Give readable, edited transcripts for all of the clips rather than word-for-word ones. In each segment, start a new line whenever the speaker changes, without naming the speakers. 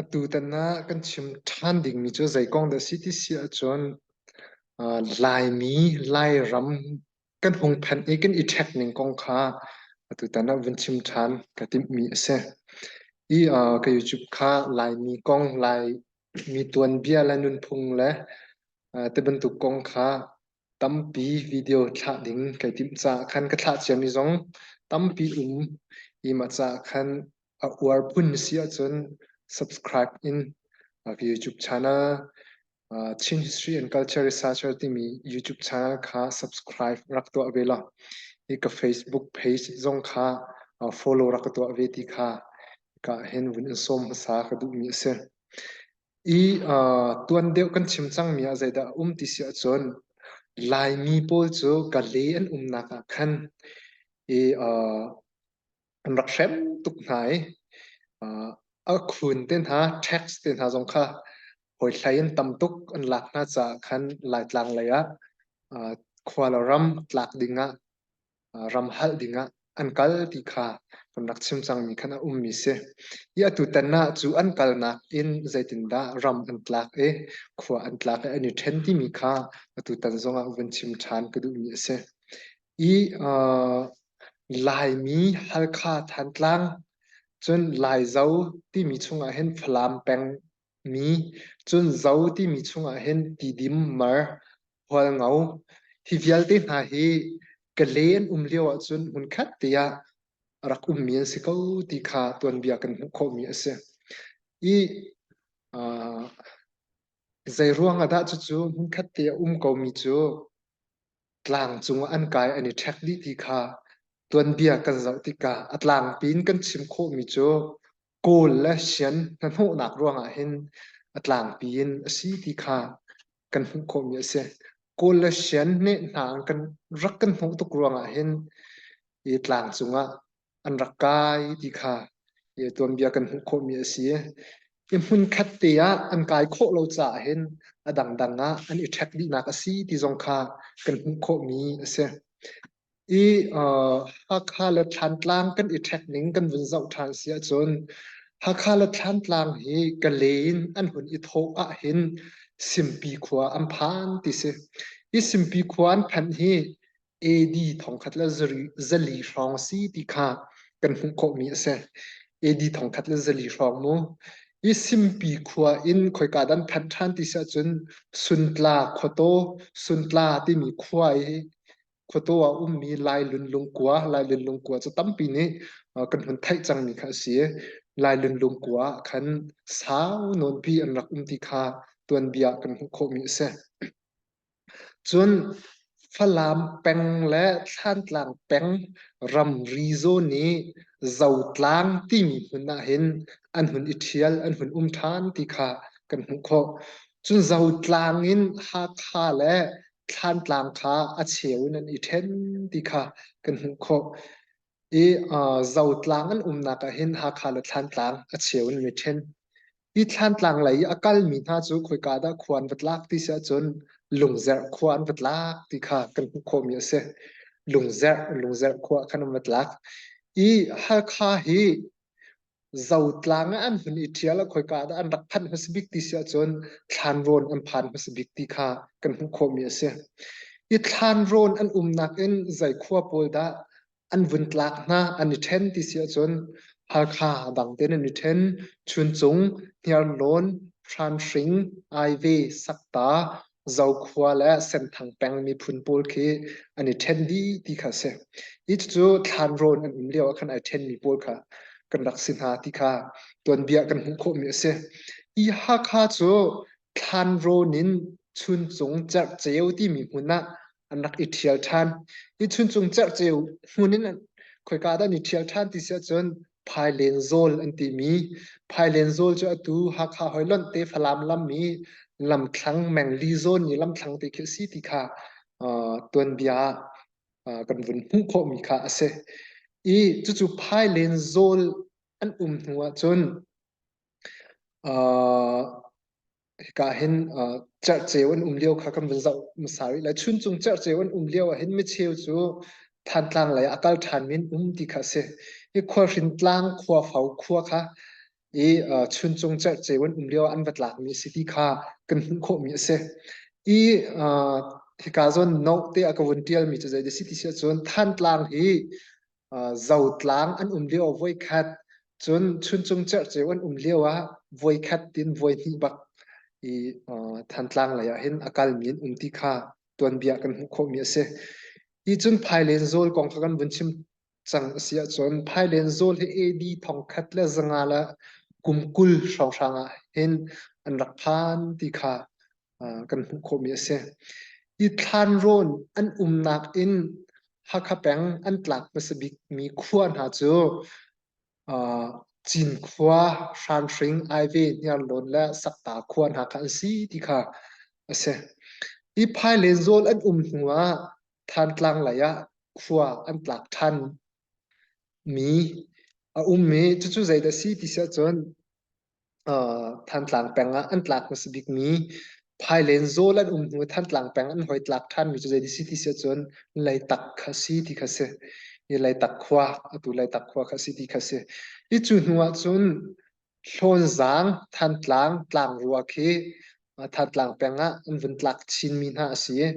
Atutan ah kan chim ṭhan dingmi cu zei kong dah a si ti si ahcun Laimi, Lairam kan hung phanh i kan i ṭhek ning kong kha atutan ah vun chim ṭhan ka timhmi a si. I ka YouTube kha Laimi kong, Laimi tuanbia le nunphung le tibantuk kong kha tampi video thlah ding kai timh caah khan ka thlah ciami zong tampi um i mah caah khan a uar phun si ahcun subscribe in ka YouTube channel Chin History and Culture Researcher timi YouTube channel kha subscribe rak tuah ve law hi ka Facebook page zong kha follow rak ka tuah ve ti kha ka hin vun in sawm hmasa ka duhmi a si. I tuan deuh kan chim cangmi ah zeidah a um ti si ahcun Laimi pawl cu Gale an umnak ah khan i an rak hrem tuk hna i a khun te hna, tax te hna zong kha hawi hlei in tam tuk an lak hna caah khan Laitlang lei ah khua le ram tlak ding ah ram halh dingah an kal ti kha kan rak chim cangmi khan a ummi si. I atu tan ah cu an kalnak in zeitindah ram an tlak i khua an tlak i an i ṭhen timi kha atu tan zongah vun chim ṭhan ka duhmi a si. I Laimi Halkha Thantlang cun Laizo timi chungah hin Falam peng mi cun Zo timi chungah hin Tidim Mar Hualngo hi vialte hna hi Kale an um lio ahcun hmunkhat te ah a rak ummi an si ko ti kha tuanbia kan hmuh khawhmi a si. I uh, zei ruang ah dah cucu hmunkhat te a um komi cu tlang cungah an kai an i ṭhek dih ti kha tuanbia kan zoh tikah a tlangpi in kan chim khawhmi cu Kawl le Sian hnahnawhnak ruangah hin a tlangpi in a si ti kha kan hmuh khawhmi a si. Kawl le Sian nih hna an kan rak kan hmuh tuk ruangah hin i tlang cungah an rak kai ti kha i tuanbia kan hmuh khawhmi a si. I hmunkhat te ah an kai khawh lo caah hin a dangdang ah an i ṭhek dihnak a si ti zong kha kan hmuh khawhmi a si. I Hakha le Thlantlang kan i ṭhek ning kan vun zoh ṭhan si ahcun Hakha le Thlantlang hi Kale in an hun i thawh ahhin Simpi khua an phan ti si. Hi Simpi khua an phanh hi AD thongkhat le zali hrawng a si ti kha kan hmuh khawhmi a si. AD thongkhat le zali hrawng mu. Hi Simpi khua in khoika dan phanh ṭhan ti si ahcun Suntla khuataw, Suntla timi khua i khuataw ah ummi Lailun lungkua, Lailun lungkua cu tampi nih kan hun theih cangmi kha a si. Lailun lungkua ah khan sau nawnpi an rak um ti kha tuanbia kan hmuh khawhmi a si. Cun Falam peng le Thlantlang peng ramri zawn i Zotlang timi hmun ah hin an hun i ṭhial, an hun um ṭhan ti kha kan hmuh khawh. Cun Zotlang in Hakha le Thlantlang kha a cheu in an i ṭhen ti kha kan hmuh khawh. I Zotlang an umnak ah hin Hakha le Thlantlang a cheu in an i ṭhen. Hi Thlantlang lei i a kalmi hna cu khoika dah khua an va tlak ti si ahcun Lungzerh khua an va tlak ti kha kan hmuh khawhmi a si. Lungzerh, Lungzerh khua khan an va tlak. I Halkha hi Zotlang ah an hun i ṭhial ah khoika dah an rak phanh hmasa bik ti si ahcun Thlanrawn an phan hmasa bik ti kha kan hmuh khawhmi a si. I Thlanrawn an umnak in zei khua pawl dah an vun tlak hna an i ṭhen ti si ahcun Halkha dang tein an i ṭhen Chuncung, Hniarlawn, Hranhring, Aive, Sakta, Zokhua le Senthang peng miphun pawl khi an i ṭhen dih ti kha a si. Hi cucu Thlanrawn an um lio ah khan ai ṭhenmi pawl kha kan rak si hna ti kha tuanbia kan hmuh khawhmi a si. Hi Hakha cu Thlanrawn in Chuncung Cerhceu timi hmun ah an rak i ṭhial ṭhan. Hi Chuncung Cerhceu hmun in khoika dah an i ṭhial ṭhan ti si ahcun Phailen Zawl an timi Phailen Zawl cu atu Hakha hoi lonh te Falam lam i lamthlang Mengli zawn i lamthlang te khi a si ti kha tuanbia ah kan vun hmuh khawhmi kha a si. I cucu Phailen Zawl an um hnu ahcun hika hin cerhceu an um lio kha kan vun zoh hmasa rih lai. Chuncung cerhceu an um lio ah hin micheu cu Thantlang lei ah a kal ṭhan mi an um ti kha a si. Hi Khualhrin tlang Khuafo khua kha i Chuncung cerhceu an um lio ah an va tlakmi a si ti kha kan hmuh khawhmi a si. I hika zawn note te ah ka vun ṭialmi cu zei si ti si ahcun Thantlang hi Zotlang an um lio voikhat cun Chuncung cerhceu an um lio ah voikhat tin voihnih bak i Thantlang lei ah hin a kalmi an um ti kha tuanbia kan hmuh khawhmi a si. Hi cun Phailen zawl kong kha kan vun chim cang a si ahcun Phailen zawl hi AD 1500 le kum 20 hrawnghrang ah hin an rak phan ti kha kan hmuh khawhmi a si. Hi thlanrawn an umnak in Hakha peng an tlak hmasa bikmi khua hna cu Cinkhua, Hranhring, Aive, Hniarlawn le Sakta khua hna kha an si ti kha a si. Hi Phailen zawl an um hnu ah Thantlang lei ah khua an tlak ṭhan mi a um i cucu zeidah a si ti si ahcun Thantlang peng ah an tlak hmasa bikmi Phailen zawl an um hnu i Thantlang peng an hoi tlak ṭhanmi cu zei si ti si ahcun Leitak kha si ti kha si. Hi Leitak khua, atu Leitak khua kha si ti kha si. Hi cu hnu ahcun Hlawnzang, Thantlang, Tlangrua khi Thantlang peng ah an vun tlak chinmi hna a si i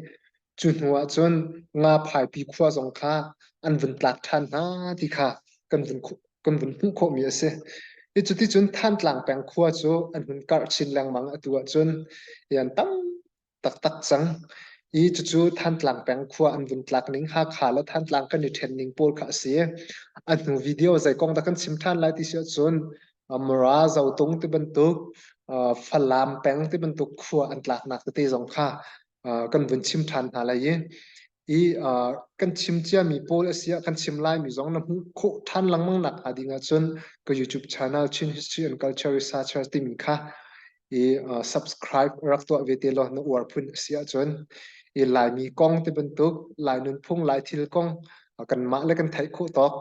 cu hnu ahcun Ngaphaipi khua zong kha an vun tlak ṭhan hna ti kha kan vun kan vun hmuh khawhmi a si. Hi cuticun Thantlang peng khua cu an hun karh chin lengmang atu ahcun an tam taktak cang. I cucu Thantlang peng khua an vun tlak ning Hakha le Thantlang kan i ṭhen ning pawl kha a si. A hnu video zei kong dah kan chim ṭhan lai ti si ahcun Mara Zotung ti bantuk Falam peng ti bantuk khua an tlaknak tete zong kha kan vun chim ṭhan hna lai i i kan chim ciami pawl a si ah kan chim laimi zong na hmuh khawh ṭhan lengmang nak hnga ding ahcun ka YouTube channel Chin History and Culture Researcher timi kha i subscribe rak tuah ve te law na uar phun a si ahcun i Laimi kong ti bantuk Lai nunphung Lai thil kong kanmah le kan theih khawh tawk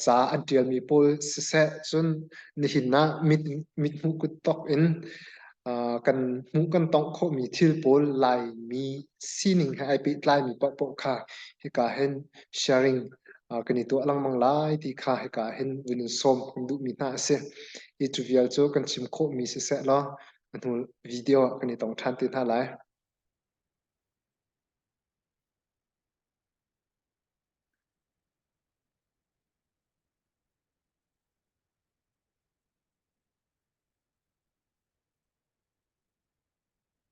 ca an ṭialmi pawl siseh cun nihin ah mit mithmuh kuttok in kan hmuh kan tongh khawhmi thil pawl Laimi sining he ai pehtlaimi paohpaoh kha hika hin sharing kan i tuah lengmang lai ti kha hika hin vun in sawm kan duhmi hna a si. Hi cu vial cu kan chim khawhmi siseh law a hnu video ah kan i tong ṭhan te hna lai.